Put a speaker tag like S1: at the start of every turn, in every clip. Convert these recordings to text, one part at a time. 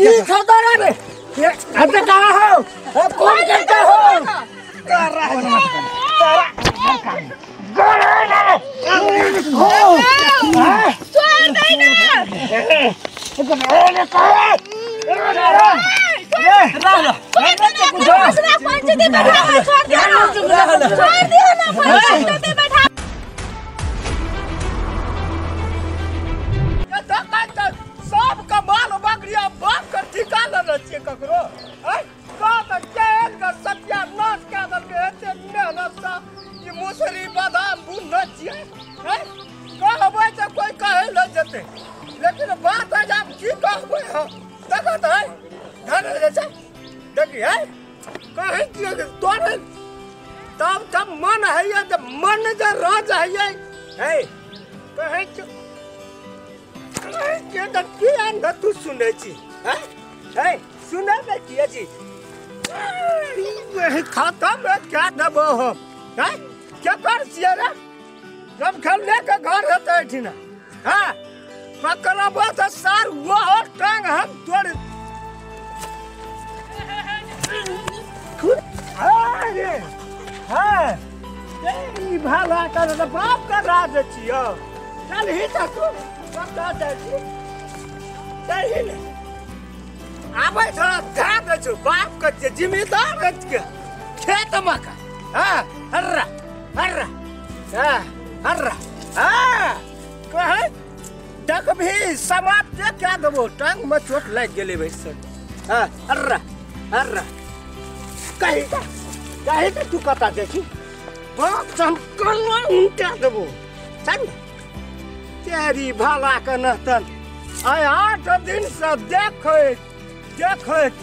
S1: की खबर रे ये अब कहां हो अब कौन करता हो तारा तारा
S2: छोड़ दे ना
S1: सब कमाल बकरिया बाप कर ठिकाना न छियै ककरो सत्यानाश कए देलकै एते मेहनत से ई मुसरी बादाम बुनने छियै कहबै तऽ कोइ कहै लए जेतै लेकिन बात है जे आब की कहबै हम देखत है धन जे छै देखी है कहै छियै तोरे तब तब मन हैया जे मन जे राज हैया है कहै छियै तऽ की अंध तू सुनै छी है सुनै मे किए छी खाता में क्या देबो हम हैं केकर छियै रे जब खेलने के घर हेतै एहिठिना हाँ पकड़बो तऽ सार वो टांग हम तोड़ अरे हाँ ई भला कर बाप का राज छियौ चल ही तऽ तू कतऽ जाइ छी चल ही ने आबै छौ धए दै छौ बाप के जे जिम्मेदार के खेत मे का हाँ हर्रा हर्रा हाँ हर्रा हाँ कहै देखबही समाप्त कए देबौ टांग मे चोट लागि गेलै भैरसक हाँ हर्रा हर्रा कही कही तऽ तू कतऽ जाइ छी बाप से हम कल्ला उनटा देबौ चल तेरी भला के नहतन आइ 8 दिन से देखैत देखैत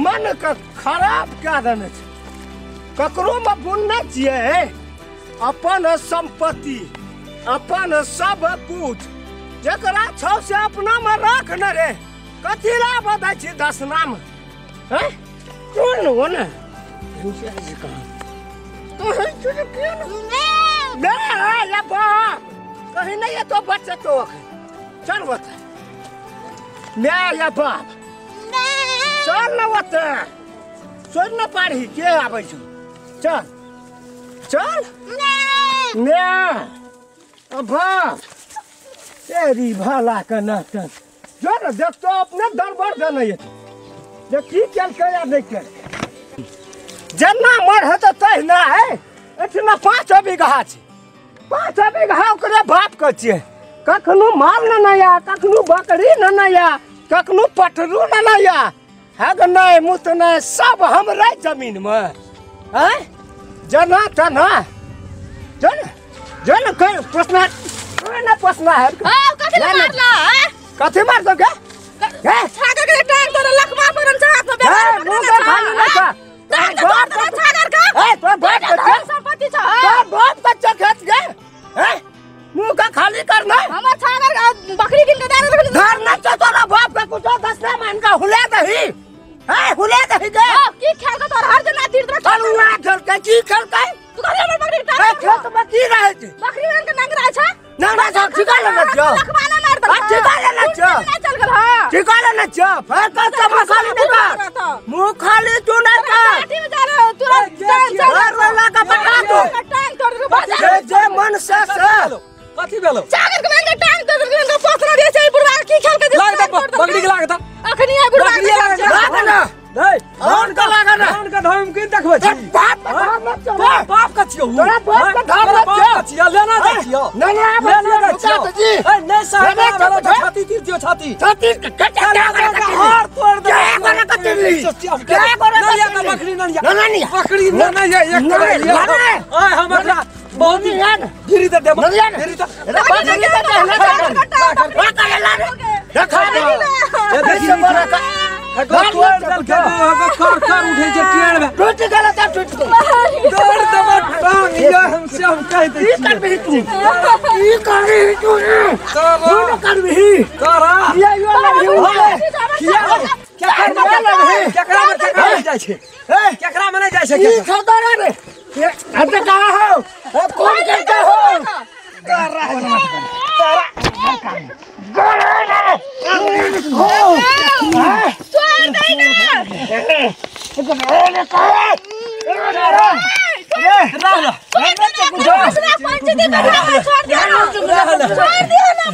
S1: मन के खराब कए देने छै ककरो मे बुनने छियै अपन संपत्ति अपन सब कुछ जकरा छौ से अपना मे राख ने रे कथी ला बदै छी दसना मे हैं कोन हो ने कहीं नहीं है तो बच्चे तो चल बता मैं या बाप चल न बता सुन न पारही के आबै छौ चल चल मैं बाप तेरी भला के नहतन जो न देख तो अपने दरबार देने जे की केलकै या नहि केलकै जेना मर हेतै तहिना है एहिठिना 5 बीघा छै 5 बीघा ओकरे बाप के छियै कखनो माल ने या कखनो बकरी ने या कखनो पटरू ने या हग नहि मुत नहि सब हमरे जमीन मे हैं जना तना जन जन कोई प्रश्न कोई ना प्रश्न है
S2: कथी मारला
S1: कथी मार दो के
S2: छागर के टांग तोरा लखमा पकड़न छ हाथ में
S1: मुंह के खाली न छ
S2: टांग तोरा छागर के
S1: ए तोर बाप के
S2: संपत्ति छ
S1: तोर बाप के खेत के हैं मुंह का खाली करना
S2: हमर छागर बकरी किन के दार
S1: धर न छ तोरा बाप के कुछ दसना मान का हुले दही हैं हुले दही के
S2: की खेल के तोर हर दिन तीर तोरा
S1: चलुआ खेल के की खेल के
S2: तू कहली हमर बकरी के टांग
S1: खेत में की रहै छै
S2: बकरी के नंगरा छ
S1: नंगरा छ ठिका लेने छ
S2: लखमा ना मार दे
S1: ठिका लेने छ
S2: चल गेल हां
S1: ठिका लेने छ फेर का सब खाली नहीं कर मुंह खाली तू नहीं कर
S2: पार्टी में जा रहा तू
S1: घर वाला का बता तू
S2: टांग तोड़ दे
S1: जे मन से से
S3: कथी भेलो
S2: छागर के नंगे टांग तोड़ दे के पोसरा दे छै बुढ़वा की खेल के
S3: लागत बकरी के लागत
S2: अखनी आ बुढ़वा
S3: बकरी लागत
S1: ना
S3: नहीं
S1: धान का लागत ना
S3: धान का धाम के देखबै छी
S1: बाप का धाम मत चलो
S3: बाप का छियो
S1: तोरा बाप का धाम मत
S3: चलो छियो लेना जा छियो
S1: ना ना
S3: लेना जा छियो
S1: जी
S3: ए नहीं साहब छाती तीर दियो छाती
S1: छाती के
S3: के हार तोड़ दे
S1: के गोरा कतरी के गोरा
S3: ना या बकरी ना
S1: ना ना
S3: बकरी ना ना या एक तरह आय हम एकरा बहुत गिरी दे दे गिरी दे
S1: देखा
S3: देखी तोड़ देल के कर कर उठै छै टेढ़ में
S1: टूट गेल त टूट गेल
S3: तोड़ देब टांग ये हम से हम कहि दै
S1: की करबही तू की करबही तू तू न करबही
S3: तोरा
S1: ये यो लगही
S3: किया केकरा में केकरा में जाइ छै
S1: ए
S3: केकरा में नै जाइ छै
S1: की खरदारा रे ये अरे कहां हो कौन करता हो तारा तारा
S2: छोड़ दिया ना।